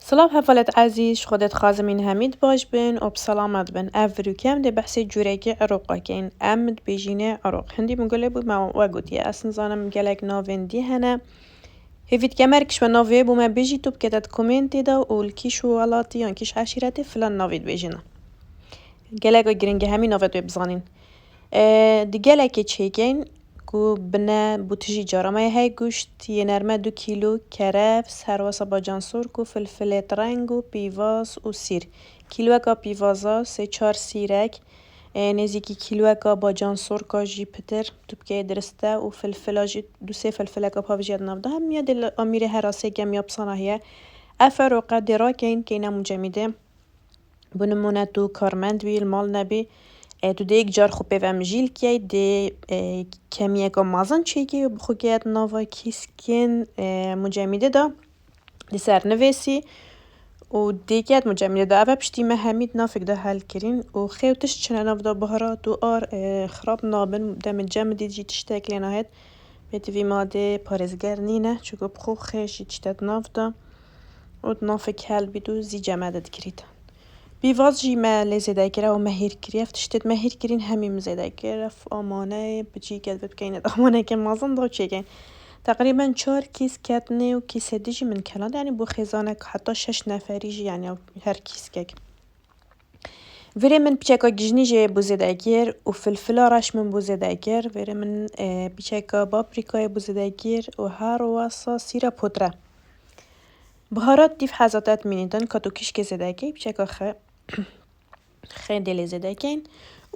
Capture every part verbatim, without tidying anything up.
Silav hevalêt ezîz, ji Xwedê dixwazim hîn hemî baş bin û bi selamet bin. Ev vîdyoyê em dê behsê cûrekî îroqekê yin. Em dibêjînê îroq. Hindî min gulê bû me we gotiye. Ez nizanim gelek navên dî hene. Hêvî dikem her kişt we navê bû me bêjî, tu bikete di komêntê de û li kîş welatî yan kîş eşîretê filan navê dibêjine. Gelek giring e hemî navê wê bizanîn. E, di gelekê çêkeyn ku bine bû tijî cara me hey guşt, yê nerme du kîlo, kerevs, herwesa bacan sork û filfilê reng û pîvaz û sîr. Kîloyeka pîvaza sê çar sîrek, e, nêzîkî kîloyeka bacan sorka jî pitir, tu bikeyê diriste û filfila jî du sê filfileka pavijî ya di nav de. Hemiya dê li amîrê hera sê kemiya pisana heye. Ev îroqe dê rakeyn keyne mûcemîdê. Bi nimûne tu karmend bî, li mal nebî, e, tu dê yek car xwe pê ve mijîl key, dê, e, kemiyeka mezin çêkê û bi xwe keye di nava kîskên, e, mûcemîdê de, di ser nivêsî û dê keye di mûcemîdê de. Ev e piştî me hemî di navek de hel kirîn û xêw tişt çine nav de, biharat û ar, e, xirab nabin. Demê cem dît jî tiştek lê nahêt. Pêtivî madê parêzger nîne, çunku bi xwe xê jî tişte di nav de û di navek hel bît û zî cem de dikirît. Pîvaz jî me lê zêde kir, ew me hîr kiriye. Ev tiştê me hîr kirîn hemî min zêde kir. Ev amaneyê biçîk e, divê bikeyne amaneyeke mezin da çêkeyn. Teqrîben çar kîs ketnê û kîsê dî jî min keland. Yanî bû xêzanek heta şeş neferî jî, yanî ew her kîskek. Vêrê min piçeka gijnî jê bû zêde kir û filfila reş min bû zêde kir. Vêrê min, e, piçeka paprîkayê bû zêde kir û her wesa sîra potre. Biharat dîv heza te dimînîtin, ka tu kîşkê zêde key, piçeka xe-, xê dê lê zêde keyn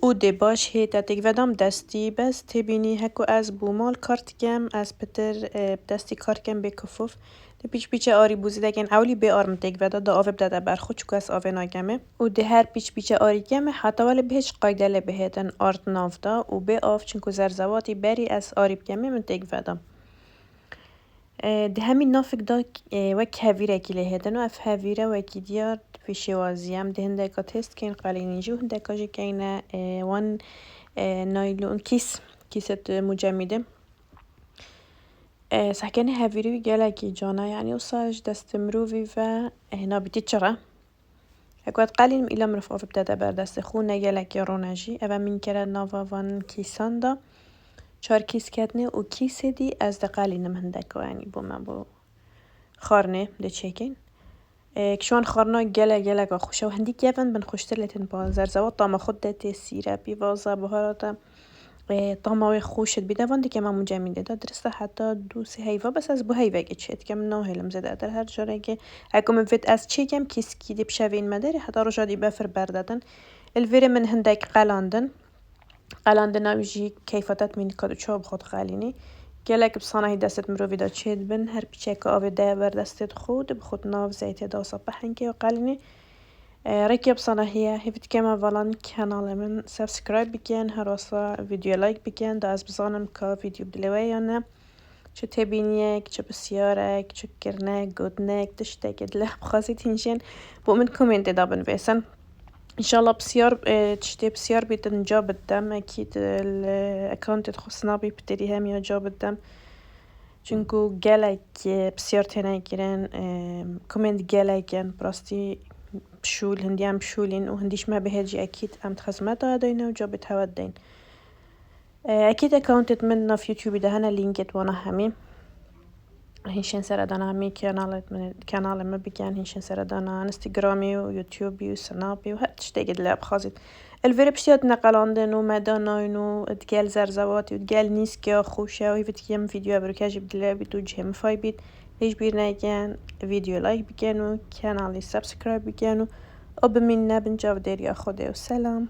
û dê baş hê te têk vedam destî. Bes tê bînî heko ez bû mal kar dikem, ez pitir, e, bi destî kar kem bê kifûf. Dê pîç pîçe arî bû zêde keyn, ewlî bê ar min têk veda, da avê bidete ber xwe, çunku ez avê nakemê. Û dê her pîç pîçe arî kemê, heta welê bi hêç qayde lê bihêtin ard nav da û bê av, çunku zerzewatî berî ez arî bikemê min têk veda. E, di hemî navek de, e, wek hevîrekî lê hêtin û ev hevîre wekî diyar bi şêwazî ye. Em dê hindeka test keyn, qelînî jî û hindeka jî keyne, e, wan, e, naylon kîs, kîsê tu mûcemîdê. E, sehkenê hevîrî wî gelekî cana, yanî wisa ji destê mirovî ve, e, nabîtî çi re. Heko ez qelînim, îla mirov avê bidete ber destê xwe, ne gelekî rûne jî. Ev e min kere nava van kîsan de. Çar kîs ketnê û kîsê dî ez diqelînim hindeka, yanî bo me bo xwarinê dê çêkên. E, kişan xwarina gelek geleka xweş e û hindî kevin bin xweştir lê tên pa zerzewat tama xwe de tê sîre, pîvaza, biharata. E, tama wê xweş dibî. Devan dike me mûcemîdê de dirist e heta du sê heyva, bes ez bo heyvekê çê dikem, nahêlim zêdetir. Her carekê heko min vêt ez çêkem, kîskî dê bi şevê yin me derê, heta roja dî befir berdetin. Li vêrê min hindek qelandin. Qelandina wî jî keyfa te dimînî ka tu çawa bi xwe dixelînî. Gelek bi sanahî destê mirovî de çêdibin, her piçeke avê de ber destê xwe û dê bi xwe di nav zeytê de wisa pehengê û qelînî. E, rêkê bi sanahî ye, hêvî dike me valan kenalê min subscribe bikin, her wesa vîdyoya like bikin, da ez bizanim ka vîdyo bi dilê we ye yan ne. Çi têbîniyek, çi pisyarek, çi kirinek, gotinek, tiştekê dilê bixwazît hîn jên bo min komêntê de binivîsin. Înşallah pisyar, e, tiştê pisyar bîtin ca bidem, ekîd, e, li accountê xwe Snapî pitirî hem ya ca bidem. Çunku gelek, e, pisyar têne kirin, e, komênt gelek in, bi rastî pişûl, hindî em pişûlîn û hindî ji me bihêt jî ekîd em di xizmeta de yîn û ca bê tewe deyn. E, ekîd accountêt min nav YouTubeî de hene, lînkêt wana hemî. Hîn şên seredana hemî kenalêt min, kenalê min bikin, hîn şên seredana Instagramî û YouTubeî û Snapî û her tiştekî dilê bixwazît. Li vêrê piştî hatine qelandin û me da nayîn û digel zerzewatî û digel nîskê xweş e û hêvî dikim vîdyoya birûke jî bi dilê bît û cihê min fay bît. Lê ji bîr nekin, vîdyo like bikin û kenalî subscribe bikin û, û bimîn nebin çavdêriya Xwedê û selam.